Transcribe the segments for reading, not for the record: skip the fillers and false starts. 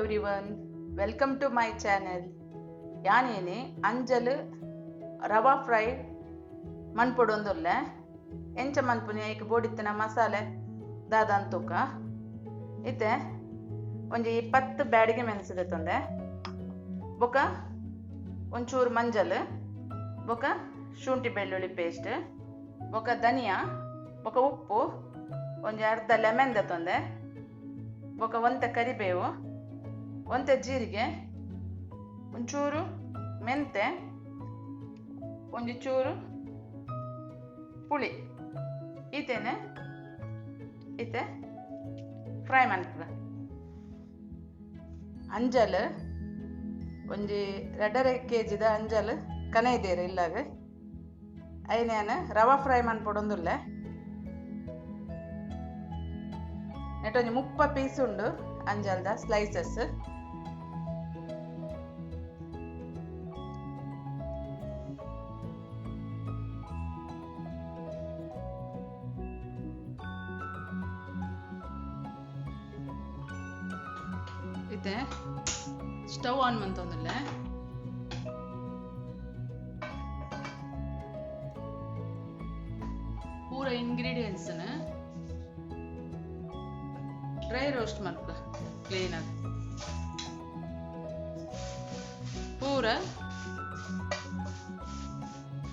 Everyone, welcome to my channel. ಯಾನೇನೆ anjal rava fry ಮನ್ಪೊಡೊಂದುಲ್ಲೆ. ಎಂಚ ಮನ್ಪುನಿ, ಐಕ್ ಬೋಡಿತ್ತಿನ ಮಸಾಲೆ ದಾದ ಅಂತೂಕ. ಇತ್ತೆ ಒಂಜಿ 10 ಬ್ಯಾಡಿಗೆ ಮೆಣಸು ದೆತ್ತೊಂದೆ, ಬೊಕ ಒಂಚೂರು ಮಂಜಲ್, ಬೊಕ ಶುಂಠಿ ಬೆಳ್ಳುಳ್ಳಿ ಪೇಸ್ಟ್, ಬೊಕ ಧನಿಯಾ, ಬೊಕ ಉಪ್ಪು, ಒಂಜಿ ಅರ್ಧ ಲೆಮನ್ ದೆತ್ತೊಂದೆ, ಬೊಕ ಒಂತೆ ಕರಿಬೇವು, ಒಂತೆ ಜೀರಿಗೆ, ಒಂಚೂರು ಮೆಂತೆ, ಒಂಜಿ ಚೂರು ಪುಳಿ. ಈತೇನೆ ಇತ್ತೆ ಫ್ರೈ ಮನ್ಪುಗ. ಅಂಜಲ್ ಒಂಜಿ 2.5 ಕೆಜಿದ ಅಂಜಲ್ ಕನೈದೇರು ಇಲ್ಲಾಗ. ಐನೇನ ರವಾ ಫ್ರೈ ಮನ್ಪೊಡೊಂದುಲ್ಲೆ. ನೆಟ್ ಒಂಜಿ 30 ಪೀಸ್ ಉಂಡು ಅಂಜಲ್ದ ಸ್ಲೈಸಸ್. ಇತ್ತೆ ಸ್ಟವ್ ಆನ್ ಮಂತೊಂದುಲ್ಲೆ. ಪೂರ ಇಂಗ್ರೀಡಿಯೆಂಟ್ಸ್ ಡ್ರೈ ರೋಸ್ಟ್ ಮನ್ಪುಗ ಕ್ಲೀನ್ ಆದ್. ಪೂರ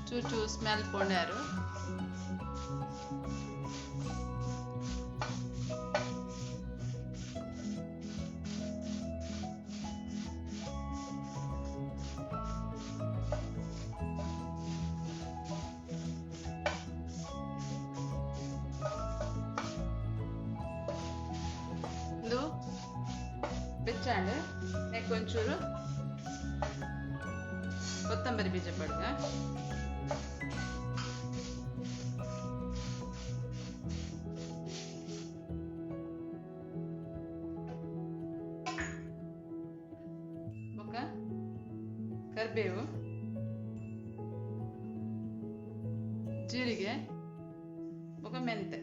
ಚೂರು ಚೂರು ಸ್ಮೆಲ್ ಪೋಂಡಾರು. ಇಂದು ಬೆಚ್ಚಾಂಡ್. ನೆಕ್ ಒಂಚೂರು ಕೊತ್ತಂಬರಿ ಬೀಜ ಪಾಡ್ಗ. ಬೊಕ್ಕ ಕರಿಬೇವು, ಜೀರಿಗೆ, ಬೊಕ್ಕ ಮೆಂತೆ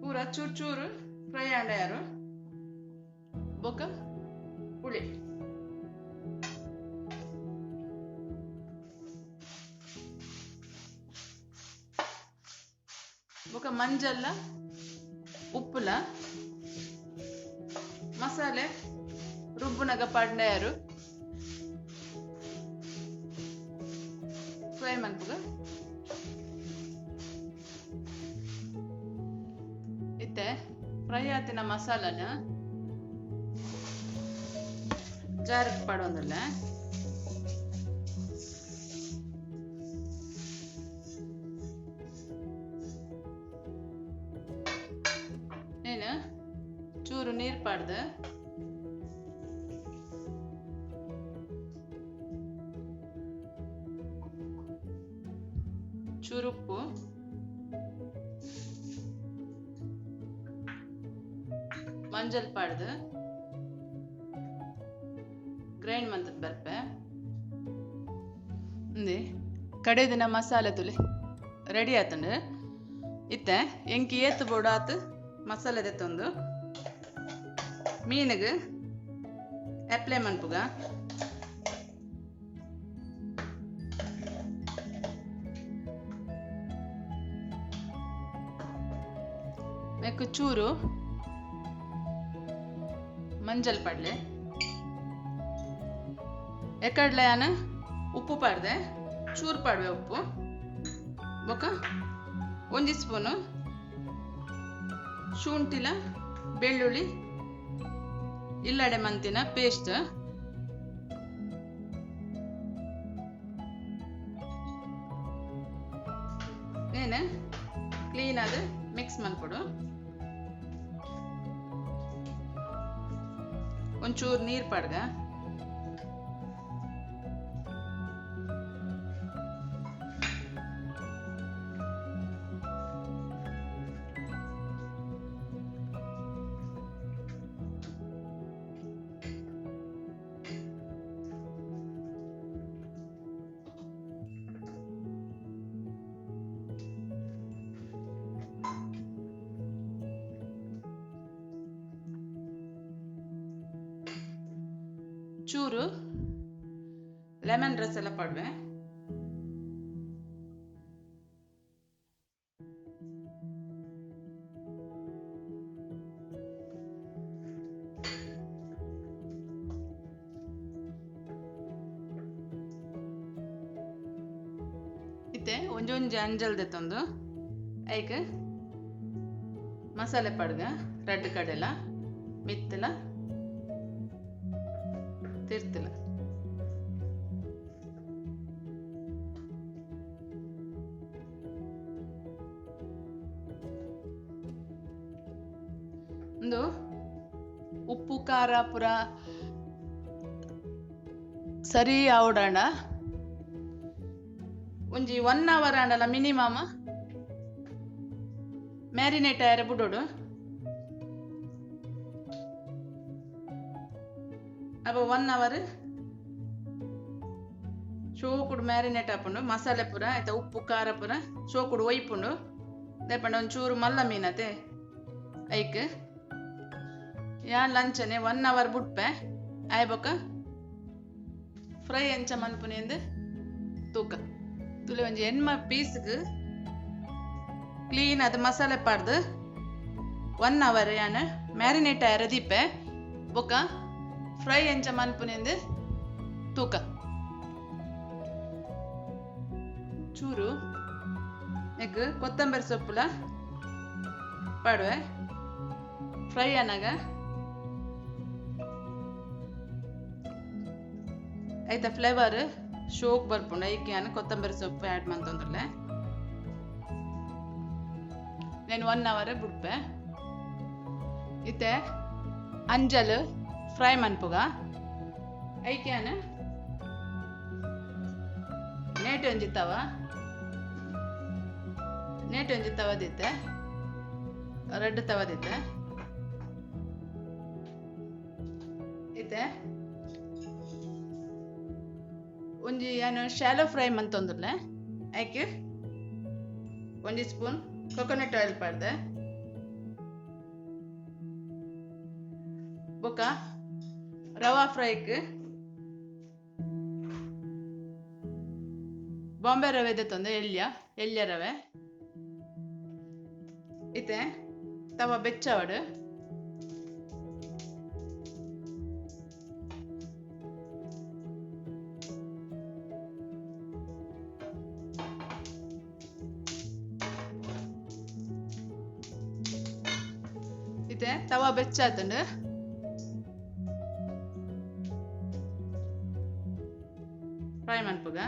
ಪೂರ ಚೂರು ಚೂರು ಫ್ರೈ ಆಂಡಯಾರು. ಬೊಕ್ಕ ಪುಳಿ, ಬೊಕ್ಕ ಮಂಜಲ್ಲ, ಉಪ್ಪುಲ, ಮಸಾಲೆ ರುಬ್ಬುನಗ ಪಾಡ್ಂಡಯಾರು. ಫ್ರೈ ಮನ್ಪುಗ. ಇತ್ತೆ ಫ್ರೈ ಆತಿನ ಮಸಾಲನ ಜಾರಿಗೆ ಪಾಡೊಂದುಲ್ಲೆ. ಏನು ಚೂರು ನೀರು ಪಾಡ್ದು ಚೂರು ಉಪ್ಪು, ಮಂಜಲ್ ಪಾಡ್ದು ಗ್ರೈಂಡ್ ಮಂತದ್ ಬರ್ಪೆ. ಇಂದೆ ಕಡೆದಿನ ಮಸಾಲೆ ತುಲೆ ರೆಡಿ ಆತುಂಡು. ಇತ್ತೆ ಎಂಕ್ ಏತ್ ಬೋಡು ಆತ್ ಮಸಾಲೆ ದೆತ್ತೊಂದು ಮೀನುಗು ಅಪ್ಲೈ ಮನ್ಪುಗ. ನೆಕ್ಕ್ ಚೂರು ಮಂಜಲ್ ಪಾಡ್ಲೆ. ಎಕಡ್ಲೆ ಯಾನ್ ಉಪ್ಪು ಪಾಡ್ದೆ, ಚೂರು ಪಾಡ್ವೆ ಉಪ್ಪು. ಬೊಕ ಒಂಜಿ ಸ್ಪೂನು ಶುಂಠಿಲ ಬೆಳ್ಳುಳ್ಳಿ ಇಲ್ಲಡೆ ಮಂತಿನ ಪೇಸ್ಟ್. ನೇನು ಕ್ಲೀನ್ ಆದ್ ಮಿಕ್ಸ್ ಮನ್ಪೊಡು. ಒಂಚೂರು ನೀರು ಪಾಡ್ಗ. ಚೂರು ಲೆಮನ್ ರಸ ಎಲ್ಲ ಪಾಡುವೆ. ಇತ್ತೆ ಒಂಜೊಂಜಿ ಅಂಜಲ್ ದೆತ್ತೊಂದು ಐಕ್ ಮಸಾಲೆ ಪಾಡ್ಗ, ರಡ್ಡ್ ಕಡೆಲ ಮಿತ್ತಲ ತಿರ್ತಲ. ಉಂದು ಉಪ್ಪು ಖಾರ ಪೂರ ಸರಿ ಆವೊಡಾಂಡ ಒಂಜಿ 1 ಅವರ್ ಆಂಡಲ ಮಿನಿಮಮ್ ಮ್ಯಾರಿನೇಟ್ ಆಯರೆ ಬುಡೊಡು. ಅಪ 1 ಅವರ್ ಶೋಕುಡು ಮ್ಯಾರಿನೇಟ್ ಆಪುಂಡು. ಮಸಾಲೆ ಪೂರ ಆಯ್ತ ಉಪ್ಪು ಖಾರ ಪೂರ ಶೋಕುಡು ಒಯ್ಪುಂಡು. ದಾಯೆ ಒಂಚೂರು ಮಲ್ಲ ಮೀನತೆ ಐಕ್ ಯಾನ್ ಲಂಚನೆ 1 ಅವರ್ ಬುಡ್ಪೆ. ಆಯ್ ಬೊಕ ಫ್ರೈ ಎಂಚ ಮನ್ಪುನಿ ತೂಕ. ತುಲೆ ಒಂಜಿ ಎಣ್ಮ ಪೀಸ್ಗ್ ಕ್ಲೀನ್ ಅದು ಮಸಾಲೆ ಪಾಡ್ದು 1 ಅವರ್ ಯಾನ್ ಮ್ಯಾರಿನೇಟ್ ಆಯರೆ ದೀಪೆ. ಬೊಕ ಫ್ರೈ ಎಂಚ ಮನ್ಪುನಿ ತೂಕ. ಚೂರು ಎಗ್ ಕೊತ್ತಂಬರಿ ಸೊಪ್ಪುಲ ಪಾಡುವೆ. ಫ್ರೈ ಆನಾಗ ಐತ ಫ್ಲೇವರ್ ಶೋಕ್ ಬರ್ಪುಂಡು. ಐಕ್ ಯಾನ್ ಕೊತ್ತಂಬರಿ ಸೊಪ್ಪು ಆ್ಯಡ್ ಮಂತೊಂದುಲ್ಲೆ. నేను 1 ಅವರ್ ಬುಡ್ಪೆ. ಇತ್ತೆ ಅಂಜಲ್ ಫ್ರೈ ಮನ್ಪುಗ. ಐಕ್ ಯಾನ್ ನೇಟು ಒಂಜಿ ತವ, ನೇಟು ಒಂಜಿ ತವ ದಿತ್ತೆ, ರೆಡ್ ತವ ದಿತ್ತೆ. ಇತ್ತೆ ಒಂಜಿ ಯಾನ್ ಶಾಲೋ ಫ್ರೈ ಮಂತೊಂದುಲ್ಲೆ. ಐಕ್ ಒಂಜಿ ಸ್ಪೂನ್ ಕೊಕೊನಟ್ ಆಯಿಲ್ ಪಾಡ್ದೆ. ಬೊಕ ರವಾ ಫ್ರೈಕ್ ಬಾಂಬೆ ರವೆ ದೆತ್ತೊಂದು ಎಳ್ಯ ಎಳ್ಯ ರವೆ. ಇತ್ತೆ ತವ ಬೆಚ್ಚವಡು. ಇತ್ತೆ ತವ ಬೆಚ್ಚಾತುಂಡು. ಫ್ರೈ ಮನ್ಪುಗ.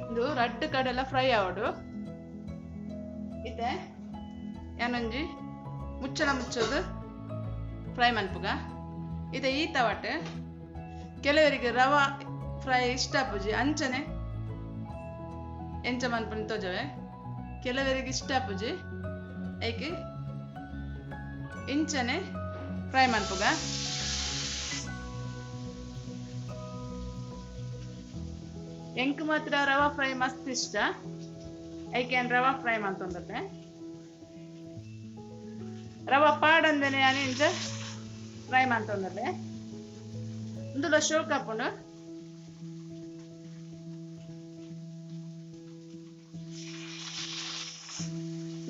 ಉಂದು ರಡ್ಡ್ ಕಡೆಲ ಫ್ರೈ ಆವೊಡು. ಇತ್ತೆ ಯಾನೊಂಜಿ ಮುಚ್ಚಳ ಮುಚ್ಚೋದು ಫ್ರೈ ಮನ್ಪುಗ. ಇತ್ತೆ ಈ ತವಾಟೆ ಕೆಲವರಿಗೆ ರವಾ ಫ್ರೈ ಇಷ್ಟ ಆಪುಜಿ, ಅಂಚನೆ ಎಂಚ ಮನ್ಪುನಿ ತೋಜವೆ. ಕೆಲವರಿಗೆ ಇಷ್ಟ ಆಪುಜಿ, ಐಕ್ ಇಂಚನೆ ಫ್ರೈ ಮನ್ಪುಗ. ಎಂಕ್ ಮಾತ್ರ ರವಾ ಫ್ರೈ ಮಸ್ತ್ ಇಷ್ಟ, ಐಕ್ ಯಾನ್ ರವಾ ಫ್ರೈ ಮಂತೊಂದುಲ್ಲೆ. ರವಾ ಪಾಡಂದನೆ ಯಾನ್ ಇಂಚ ಫ್ರೈ ಮಂತೊಂದುಲ್ಲೆ. ಉಂದುಲ ಶೋಕ್ ಆಪುಂಡು.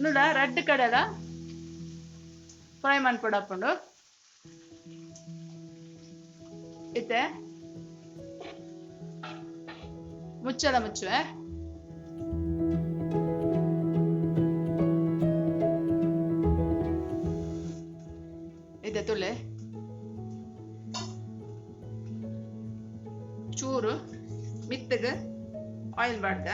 ನುಡ ರಡ್ಡ್ ಕಡೆಲ ಫ್ರೈ ಮನ್ಪೊಡಾಪುಂಡು. ಇತ್ತೆ ಮುಚ್ಚಳ ಮುಚ್ಚುವೆ. ಇತ್ತೆ ತುಲೆ ಚೂರು ಮಿತ್ತಗೆ ಆಯಿಲ್ ಬಾಡ್ದ.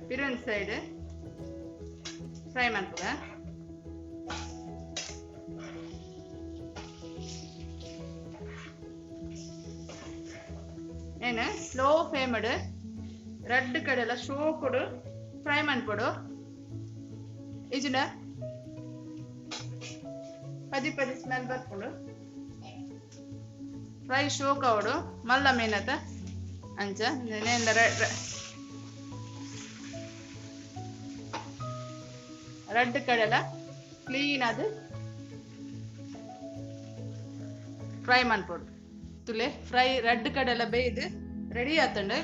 ಪಿರೊಂಜಿ ಸೈಡ್ ಫ್ರೈ ಮನ್ಪುಗ. ಏನು ಸ್ಲೋ ಫ್ಲೇಮ್ಡ್ ರಡ್ಡ್ ಕಡೆಲ ಶೋಕುಡು ಫ್ರೈ ಮನ್ಪೊಡು. ಇಜಿನ ಪದಿ ಪದಿ ಸ್ಮೆಲ್ ಬರ್ಪುಂಡು. ಫ್ರೈ ಶೋಕ್ ಆವೊಡು ಮಲ್ಲ ಮೀನತ ಅಂಚ ನೇನ್ಲ ರಡ್ಡ್ ಕಡೆಲ ಕ್ಲೀನ್ ಆದ್ ಫ್ರೈ ಮನ್ಪೊಡು. ತುಲೆ ಫ್ರೈ ರಡ್ಡ್ ಕಡೆಲ ಬೇಯ್ದು ರೆಡಿ ಆತುಂಡು.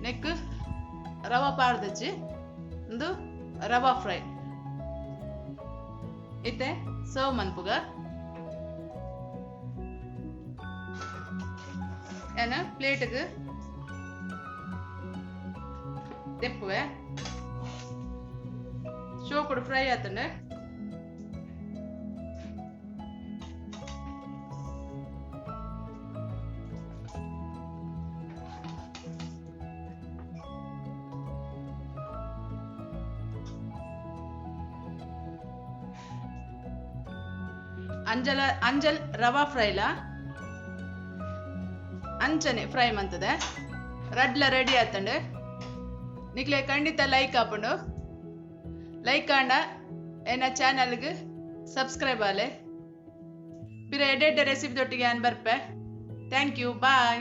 ನೆಕ್ ರವಾ ಪಾಡ್ದಜ್ಜಿ ಉಂದು ರವಾ ಫ್ರೈ. ಇತ್ತೆ ಸರ್ವ್ ಮನ್ಪುಗ. ಏನ ಪ್ಲೇಟ್ಗ್ ದೆಪ್ಪುವೆ. ಶೋಕುಡು ಫ್ರೈ ಆತುಂಡು. ಅಂಜಲ ಅಂಜಲ್ ರವಾ ಫ್ರೈಲ ಅಂಚನೆ ಫ್ರೈ ಮಂತದೆ. ರಡ್ಲ ರೆಡಿ ಆತುಂಡು. ನಿಕ್ಲೆ ಖಂಡಿತ ಲೈಕ್ ಆಪುಂಡು. ಲೈಕ್ ಆಂಡ ಎನ್ನ ಚಾನಲ್ಗ್ ಸಬ್ಸ್ಕ್ರೈಬ್ ಆಲೆ. ಪಿರ ಎಡ್ಡೆ ಎಡ್ಡೆ ರೆಸಿಪಿ ದೊಟ್ಟಿಗೆ ಯಾನ್ ಬರ್ಪೆ. Thank you, bye.